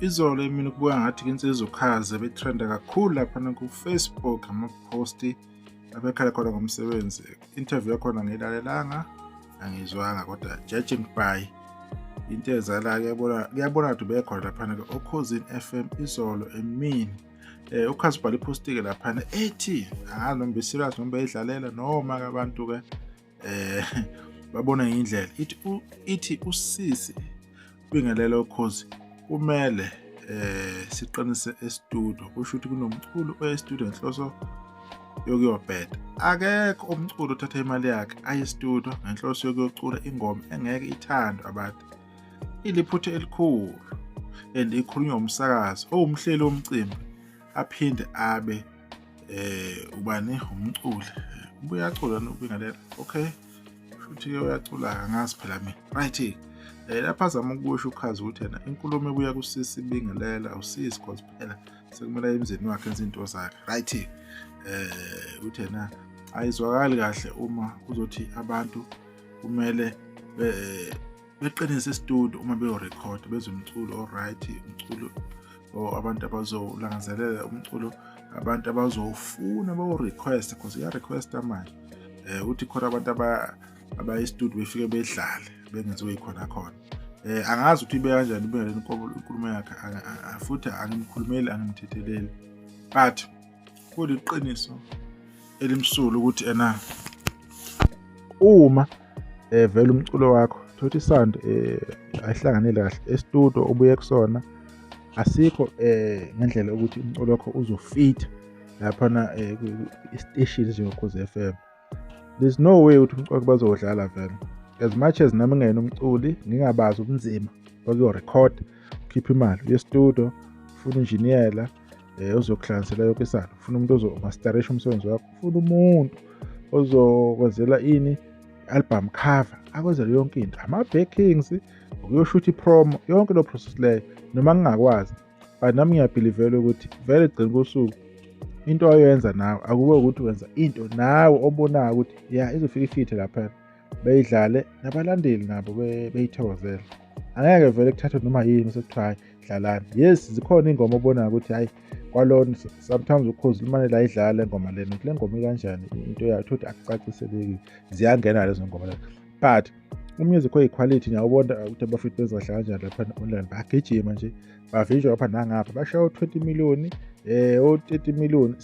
Izolo emini kubuka ngathi insizwa uKhazi ebetrenda kakhulu laphana ku-Facebook, amaphosti abekhala khona ngomsebenzi. Interview yakhona ngiyilalelanga, angizwanga, kodwa judging by into eyenzakalayo kuyabona ukuthi ubekhona laphana-ke oKhozini FM izolo emini. UKhazi ubhale ipost-ke laphana ethi angazi noma be-serious noma beyidlalela noma-ke abantu-ke babona indlela ithi usisi ubingelele uKhozi kumele siqinise e-studio, kusho ukuthi kunomculo oya e-studio ngenhloso yokuyobheda. Akekho umculo othatha imali yakhe aye e-studio ngenhloso yokuyocula ingoma engeke ithandwe abantu. Iliphutha elikhulu and ikhulunywa umsakazi owumhleli womcimbi aphinde abe ubani umculi. Ubuye acula ubingelela, okay, futhi-ke uyacula, angazi phela mina. Right, lapha azama ukusho uKhazi ukuthi yena inkulumo ebuya kusisi ibingelela usisi cause phela sekumele aye emzini wakhe enze into zakhe. Right, uthi yena ayizwakali kahle uma uzothi abantu kumele beqinise e-studio uma beyorekhoda bezwe umculo o-right, umculo or abantu abazowulangazelela umculo, abantu abazowufuna bawu-request cause iya-requesta manje. Uthi khona abantu abaya e-studio befike bedlale bengenziwe yikhona khona. Angazi ukuthi ibe kanjani ibingelele inkulumo yakhe, futhi angimkhulumeli, angimthetheleli, but kuliqiniso elimsulu ukuthi ena uma vele umculo wakho thothi i-sound ayihlanganile kahle e-studio obuye kusona asikho ngendlela ukuthi umculo wakho uzofitha laphana isiteshini njengoKhozi FM. There's no way ukuthi umculo wakho bazowudlala vele. As much as nami ngingeyena umculi ngingabazi ubunzima bokuyorekhoda, ukhiphe imali uye e-studio, ufuna unjiniyela ozokuhlanganisela yonke i-sound, ufuna umuntu ozomasterisha umsebenzi wakho, ufuna umuntu ozokwenzela ini album cover, akwenzele yonke into, ama-backings, ukuyoshutha i-promo, yonke lo process leyo noma ngingakwazi, but nami ngiyabhilivela ukuthi vele egcina kosuku into oyenza nawe akube ukuthi wenza into nawe obonayo ukuthi ya izofika ifithe laphana beyidlale nabalandeli nabo beyithokozele. Angeke vele kuthathwe noma yini sekuthiwa hayi dlalani. Yes, zikhona iy'ngoma obonayo ukuthi hhayi kwalona sometimes ukhozi lumane la idlala le ngoma lena ukuthi le ngoma ikanjani into yayo uthole ukuthi akucaciselekile, ziyangena lezo ngoma lezo, but umusic oyi-quality ngiyawubona ukuthi abafiti benza kahle kanjani laphana online, bagijima nje bavinjwa lapha nangapha bashaya u-20 million o-30 million,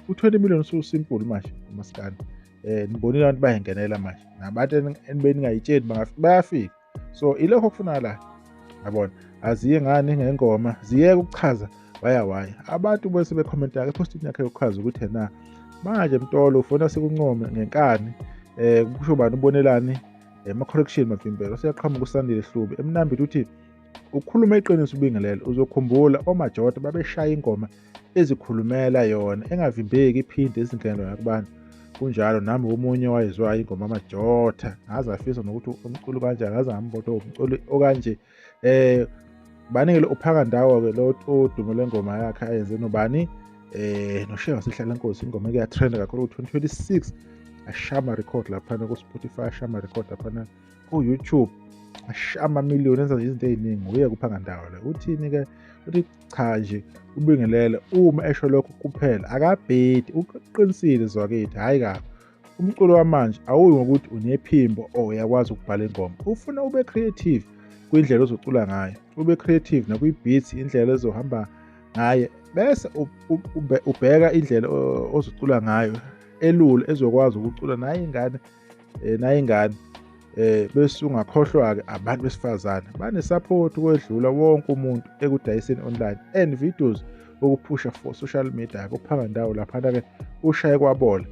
u-20 million usu-simple manje umaskandi. Nibonile abantu bayingenela manje nabantu enibengayitsheli bayafika, so ilokho okufunakalayo yabona. Aziye ngani ngengoma ziyeke ukuchaza waya abantu bese bekhomenta ephostini yakhe yokuchaza ukuthi na manje Mtolo ufuna sikuncome ngenkani kusho bani ubonelani ama-correction mavimbela. Useyaqhamuka uSandile Hlubi emnambithi uthi ukhuluma iqiniso ubingelele, uzokhumbula oMajota babeshaya ingoma ezikhulumela yona engavimbeki iphinde izingenelo kubantu. Kunjalo nami omunye wayezwayo ingoma amajotha ngaze afisa nokuthi umculo kanjani, ngaze ngambona umculo okanje. Banikele uphaka ndawo-ke lo odumo lengoma yakhe ayenze nobani noShenge Sihlala Nkosi, ingoma eke yatrenda kakhulu ku-2026, ashaya record laphana ku-Spotify, ashaya record laphana ku-YouTube, ashaya amamiliyoni, enza nje izinto ey'ningi. Uye kuphanga ndawo le uthini-ke? Uthi cha nje ubingelele uma esho lokho kuphela akabhedi, uqinisile zwakithi. Hhayi kabi umculo wamanje awuyi ngokuthi unephimbo or uyakwazi ukubhala ingoma, ufuna ube creative kwindlela ozocula ngayo, ube creative nakwi-beats indlela ezohamba ngaye, bese ubheka indlela ozocula ngayo elula ezokwazi ukucula naye ingane naye ingane bese ungakhohlwa-ke abantu besifazane bane-support ukwedlula wonke umuntu ekudayiseni online and videos ukuphusha for social media. Kuphaka ndawo laphana-ke ushaye kwabola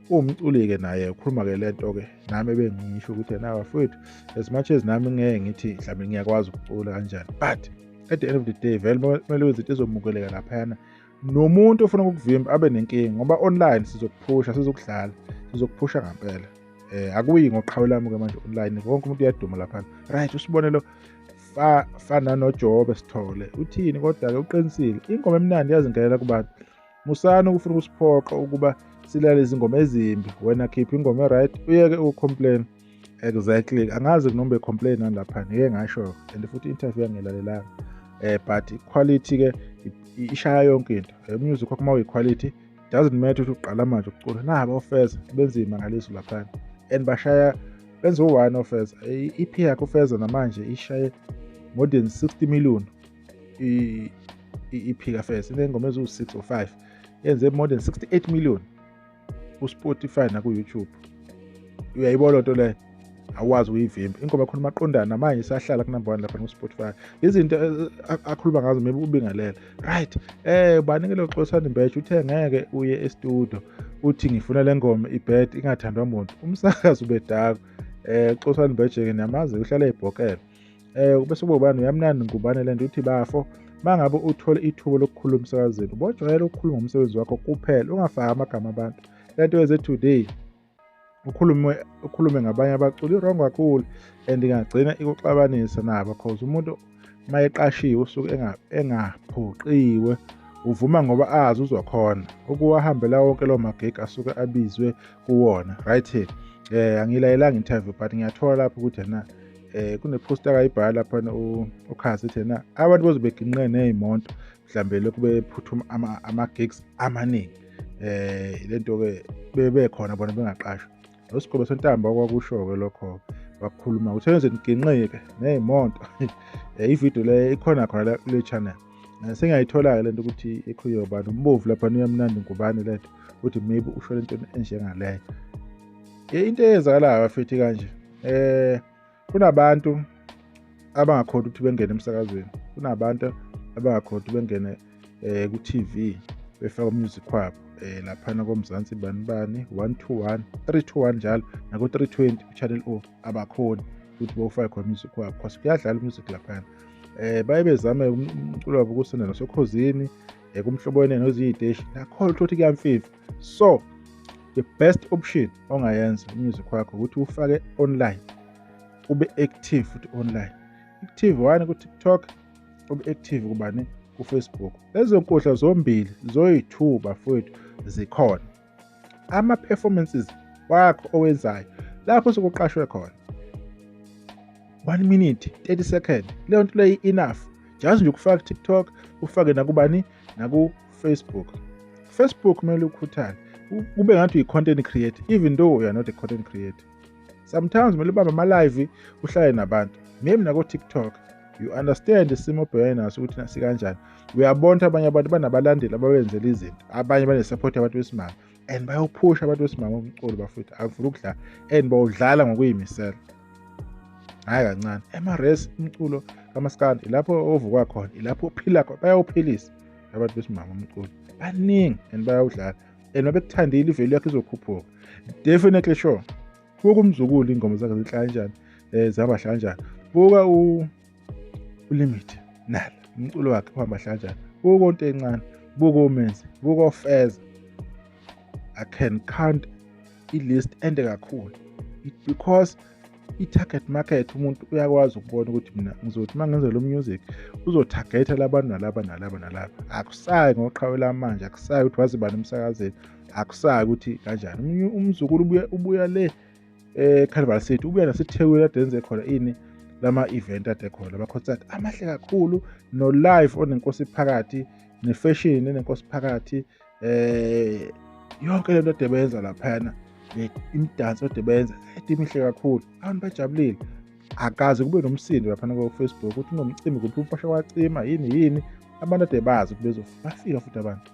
uwumculi-ke naye ukhuluma-ke le nto-ke nami ebengisho ukuthi yena bafowethu as much as nami ngeke ngithi mhlawumbe ngiyakwazi ukucula kanjani, but at the end of the day vele kumele wenze into ezomukeleka laphayana nomuntu ofuna ukukuvimba abe nenkinga, ngoba online sizokuphusha, sizokudlala, sizokuphusha ngampela. Akuyi ngoqhawe lami-ke manje online wonke umuntu uyaduma laphana. Right, usibonelo fana noJobe Sithole uthini kodwa-ke uqinisile, ingoma emnandi iyazingenela kubantu. Musani ukufuna ukusiphoqa ukuba silale izingoma ezimbi, wena khipha ingoma e-right uyeke ukucomplain. Exactly, angazi noma becomplain nani lapha, ngeke ngasho and futhi i-interview yangilalelanga. But quality ke ishaya yonke into. Music wakho uma quality, doesn't matter ukuthi uqala manje ukucula. Nabo oFeza benzima ngaleso laphana and bashaya benze u-one oFeza, i-EP yakhe uFeza namanje ishaye more than 60 million. I-EP kaFeza inengoma eziwu-6 or 5, yenze more than 68 million ku-Spotify naku-YouTube. Uyayibona nto leyo, awazi ukuyivimba. Ingoma ekhuluma maqondana namanje isahlala ku-number 1 lapha ku-Spotify. Izinto akhuluma ngazo maybe ubingelela, right? Banikele uXolisani Mbeje, uthe ngeke uye e-studio uthi ngifuna le ngoma ibed ingathandwa muntu, umsakazi ubedakwa. Uxolisani Mbeje ke niyamazi, uhlala ebhokela. Bese kuba ubani, uyamnandi ngubane lento, uthi bafo mangabe uthole ithuba lokukhuluma emsakazweni, ubojwayela ukukhuluma ngomsebenzi wakho kuphela, ungafaki amagama abantu. Lento yeze today ukhulume ngabanye abaculi i-wrong kakhulu and ingagcina ikuxabanisa nabo, cause umuntu uma eqashiwe usuke engaphoqiwe, uvuma ngoba azi uzokhona ukuwahambela wonke lawo magigi asuke abizwe kuwona, right? Angilayelanga interview, but ngiyathola lapho ukuthi ena kune-post akayibhala lapha uKhazi, ethi ena abantu boze beginqe ney'moto mhlambe lokhu bephuthuma ama-gigs amaningi, lento ke bebekhona bona bengaqashwa. Nosigobe sentambo okwakusho-ke lokho, wakukhuluma ukuthi enze niginqike ney'moto. Ividiyo le ikhona khona la kule channel. Sengiyayithola-ke lento ukuthi ikhulunywa ubani, umbovu lapha, uyamnandi ngubani lento, ukuthi maybe usho lento enjengaleyo. Into eyenzakalayo bafethu kanje, kunabantu abangakhona ukuthi bengene emsakazweni, kunabantu abangakhona ukuthi bengene ku-TV befake umusic wabo laphana koMzansi bani bani 121 321 njalo nako 320 ku-Channel O, abakhoni ukuthi bawufake khona music wabo because kuyadlala umusic laphana. Baye bezame umculo wabo kusena nasokhozini, kumhlobo wenene neziyiteshi nakhona ukuthi kuyamfifa. So the best option ongayenza umusic wakho ukuthi ufake online, ube active futhi online, active one ku-TikTok, ube active kubani, ku-Facebook. Lezo nkundla zombili zoyi-two bafowethu zikhona ama-performances wakho owenzayo lapho sekuqashwe khona, 1 minute 30 second, leyo nto leyo enough just nje ukufaka ku-TikTok, ufake nakubani, naku-Facebook. Facebook kumele ukhuthale, kube ngathi uyi-content creator even though you are not a content creator. Sometimes kumele ubambe ama-live, uhlale nabantu maybe nako-TikTok. You understand isimo obhekene naso ukuthi nasikanjani. Uyabona ukuthi abanye abantu banabalandeli ababenzela izinto, abanye bane-support yabantu besimame and bayawuphusha abantu besimame umculo bafethu, akufuni ukudlala and bawudlala ngokuyimisela, hhayi kancane. Ema-res umculo kamaskandi ilapho ovuka khona, ilapho ophila khona, bayawuphilisa abantu besimame umculo baningi and bayawudlala and mabekuthandile i-value yakho izokhuphuka, definitely sure. Buka umzukulu, ingoma zakhe zinhle kanjani, zihamba kanjani. Buka uLimit nala umculo wakhe uhamba kanjani. Buka onto encane, buka uMenzi, buka oFeza. I can count i-list ende kakhulu because i-target market, umuntu uyakwazi ukubona ukuthi mina ngizothi uma ngenza lo music uzotargetha labantu nalaba nalaba nalaba. Akusayi ngoqhawe lamanje, akusayi ukuthi wazi bani emsakazweni, akusayi ukuthi kanjani. Umzukulu ubuya le eCarnival City, ubuya naseThekwini ade enze khona ini lama event ade khona, ama-concert amahle kakhulu, no live onenkosi phakathi, ne-fashion enenkosi phakathi, yonke lento ade beyenza laphayana, imidanso ade beyenza ade imihle kakhulu, abantu bajabulile. Akaze kube nomsindo laphana ko-Facebook ukuthi kunomcimbi kuphi, umfasha wacima yini yini. Abantu ade bazi ukuthi bezofika futhi abantu,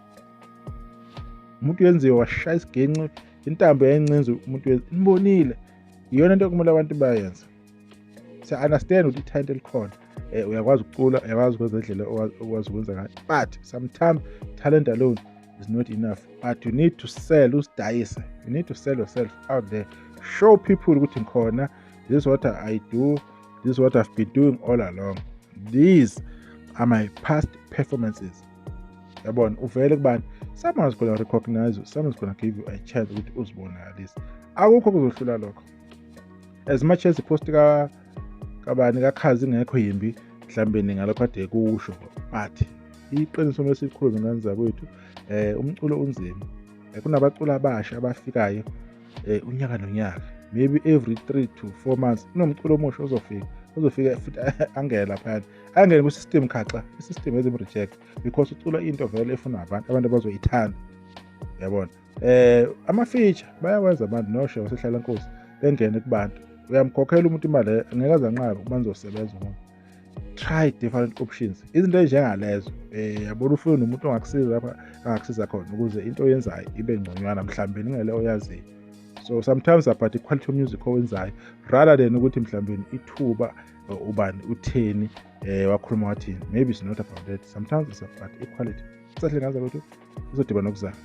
umuntu yenziwe washaya isiginci, intambo yayincinza umuntu, nibonile. Iyona into okumele abantu bayenze. Siya-understand ukuthi ithalente elikhona, uyakwazi ukucula, uyakwazi ukwenza indlela okwazi ukwenza ngayo, but sometimes talent alone is not enough, but you need to sell, usidayise. You need to sell yourself out there, show people ukuthi ngikhona, this is what I do, this is what I've been doing all along, these are my past performances. Yabona uvele kubani, someone's gonna recognize you, someone's gonna give you a chance ukuthi uzibonakalise. Akukho kuzohlula lokho. As much as ipost ka kabani kaKhazi ingekho yimbi mhlambe ngalokho ade kusho, but iqiniso mase sikhulume ngane zakwethu, umculo unzima. Kunabaculi abasha abafikayo unyaka nonyaka, maybe every 3 to 4 months kunomculo omusha ozofika. Uzofika futhi angene laphayana, angene kwi-system khaxa, i-system ezim-reject because ucula into vele efunwa abantu, abantu abazoyithanda, yabona. Ama-feature bayawenza abantu nosho wasehlala nkosi bengene kubantu, uyamkhokhela umuntu imali, angeke aze anqabe uma nizosebenza umuntu. Try different options, izinto ey'njengalezo. Yabona, ufune nomuntu ongakusiza lapha angakusiza khona ukuze into oyenzayo ibe ngconywana mhlawumbe ningele oyaziyo. So sometimes about i-quality of music owenzayo rather than ukuthi mhlawumbe ithuba, ubani utheni, wakhuluma wathini. Maybe it's not about that, sometimes it's about equality. Sahle ngaza kwethu, uzodiba nokuzayo.